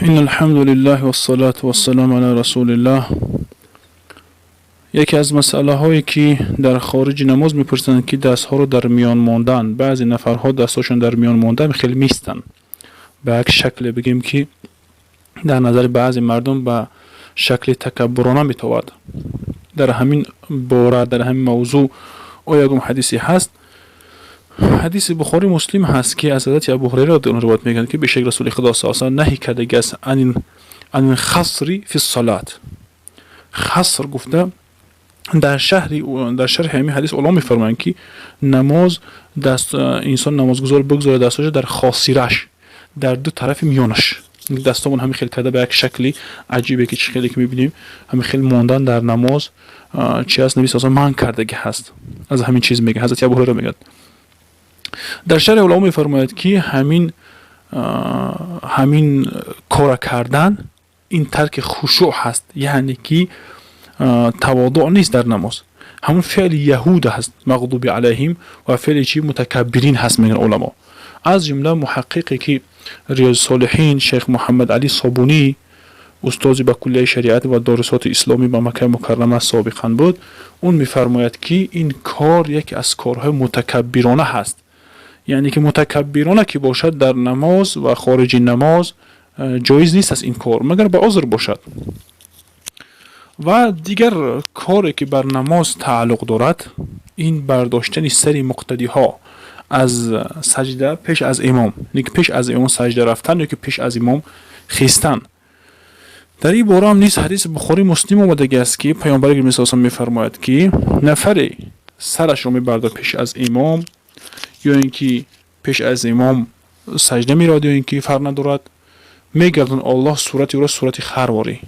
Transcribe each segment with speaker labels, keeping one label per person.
Speaker 1: إن الحمد لله والصلاة والسلام على رسول الله. یکی از مسئله هایی که در خارج نماز میپرسند که دست ها رو در میان ماندن، بعضی نفرها دستاشون در میان ماندن، خیلی میستن، به یک شکل بگیم که در نظر بعضی مردم به شکل تکبرانه میتود. در همین باره، در همین موضوع آیا یگم حدیثی هست؟ حدیث بخاری مسلم هست که از حضرت ابو هریره روایت میکنه که به رسول خدا صلی الله علیه و نهی کرده است عن الخصر فی الصلاة. خصر گفته در شرح همین حدیث علما میفرمایند که نماز دست انسان نمازگزار بگذاره دستاش در خاصیرش، در دو طرف میانش، دستامون همین خیلی کرده به یک شکلی عجیبه که چه خیلی که میبینیم همین خیلی موندن در نماز چی هست، نبی صلی منع کرده هست. از همین چیز میگه حضرت ابو هریره. میگه در شرح علما میفرماید که همین کار کردن این ترک خشوع هست، یعنی که تواضع نیست در نماز، همون فعل یهود هست، مغضوب علیهم، و فعل چی متکبرین هست میگن علما. از جمله محققی که ریاض صالحین، شیخ محمد علی صابونی، استادی به کلیه شریعت و دراسات اسلامی به مکه مکرمه سابقا بود، اون میفرماید که این کار یکی از کارهای متکبرانه هست، یعنی که متکبرانه که باشد در نماز و خارج نماز جایز نیست از این کار، مگر به عذر باشد. و دیگر کاری که بر نماز تعلق دارد، این برداشتن سر مقتدی ها از سجده پیش از امام، یعنی که پیش از امام سجده رفتن یا که پیش از امام خیستن. در این باره هم نیز حدیث بخاری مسلم آمده است که پیامبر گرامی صلی میفرماید که نفری سرش رو میبردار پیش از امام یا اینکه پیش از امام سجده میراد یا اینکه فرق ندارد، میگردون الله صورت او را صورت خرواری.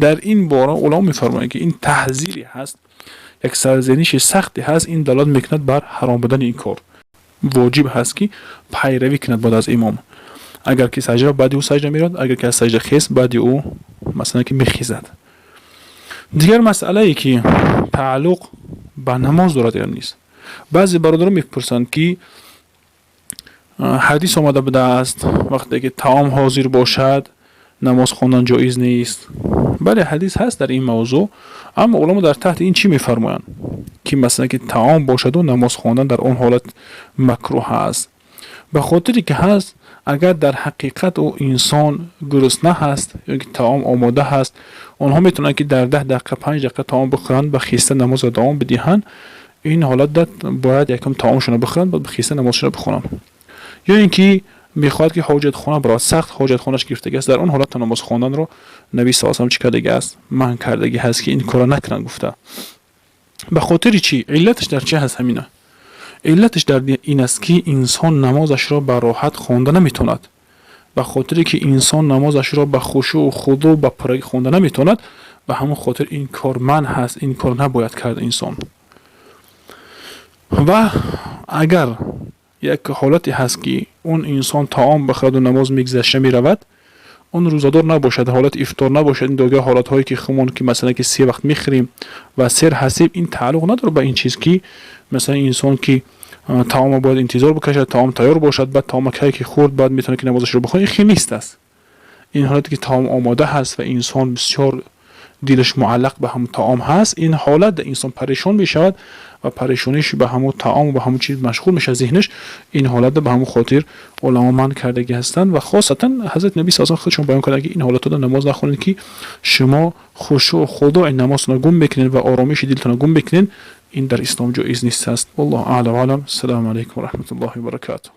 Speaker 1: در این باره علما میفرمایند که این تحذیری هست، یک سرزنش سختی هست. این دلالت میکند بر حرام بودن این کار. واجب هست که پیروی کند بعد از امام. اگر که سجده، بعد او سجده میراد، اگر که از سجده خیست، بعد او مثلا که میخیزد. دیگر مسئله ای که تعلق به نماز دارد یا نیست، بعضی برادران میپرسند که حدیث آمده بوده است وقتی که طعام حاضر باشد نماز خواندن جایز نیست. بله، حدیث هست در این موضوع، اما علما در تحت این چی میفرمایند که مثلا که طعام باشد و نماز خواندن در آن حالت مکروه است؟ به خاطری که هست اگر در حقیقت او انسان گرسنه هست یا که طعام آماده هست، آنها میتونن که در 10 دقیقه، 5 دقیقه طعام بخورند، به خیسته نماز را دوام بدهند. این حالت باید یکم طعامشون رو بخورند، بعد به خیسته نمازشون رو بخونن. یا اینکه میخواد که حاجت خونه براد، سخت حاجت خونش گرفتگی است، در آن حالت نماز خواندن رو نبی صلی الله علیه و چی کردگی است؟ منع کردگی هست که این کارا نکنن گفته. به خاطر چی؟ علتش در چه هست؟ همینه، علتش در این است که انسان نمازش را به راحت خوانده نمیتواند. به خاطری که انسان نمازش را به خشوع و خضوع، به پرگی خوانده نمیتواند، به همون خاطر این کار منع هست، این کار نباید کرد انسان. و اگر یک حالتی هست که اون انسان طعام بخورد و نماز میگذشته میرود، اون روزه‌دار نباشد، حالت افطار نباشد، این دیگه حالت هایی که خمون که مثلا که سه وقت میخوریم و سیر هستیم، این تعلق نداره به این چیز که مثلا انسان که طعام باید انتظار بکشد، طعام تیار باشد، بعد طعام که خورد، بعد میتونه که نمازش رو بخونه. این خیلی نیست است. این حالتی که طعام آماده هست و انسان بسیار دلش معلق به هم طعام هست، این حالت انسان پریشان میشود و پریشانیش به همون طعام و به همون چیز مشغول میشه ذهنش. این حالت به همون خاطر علما منع کردگی هستند و خاصتا حضرت نبی صلی الله علیه و خودشون بیان کردن که این حالت رو نماز نخونید که شما خشوع و خضوع نماز رو گم بکنید و آرامش دلتون رو گم بکنید. این در اسلام جایز نیست است. والله اعلم و اعلم. السلام علیکم و رحمت الله و برکاته.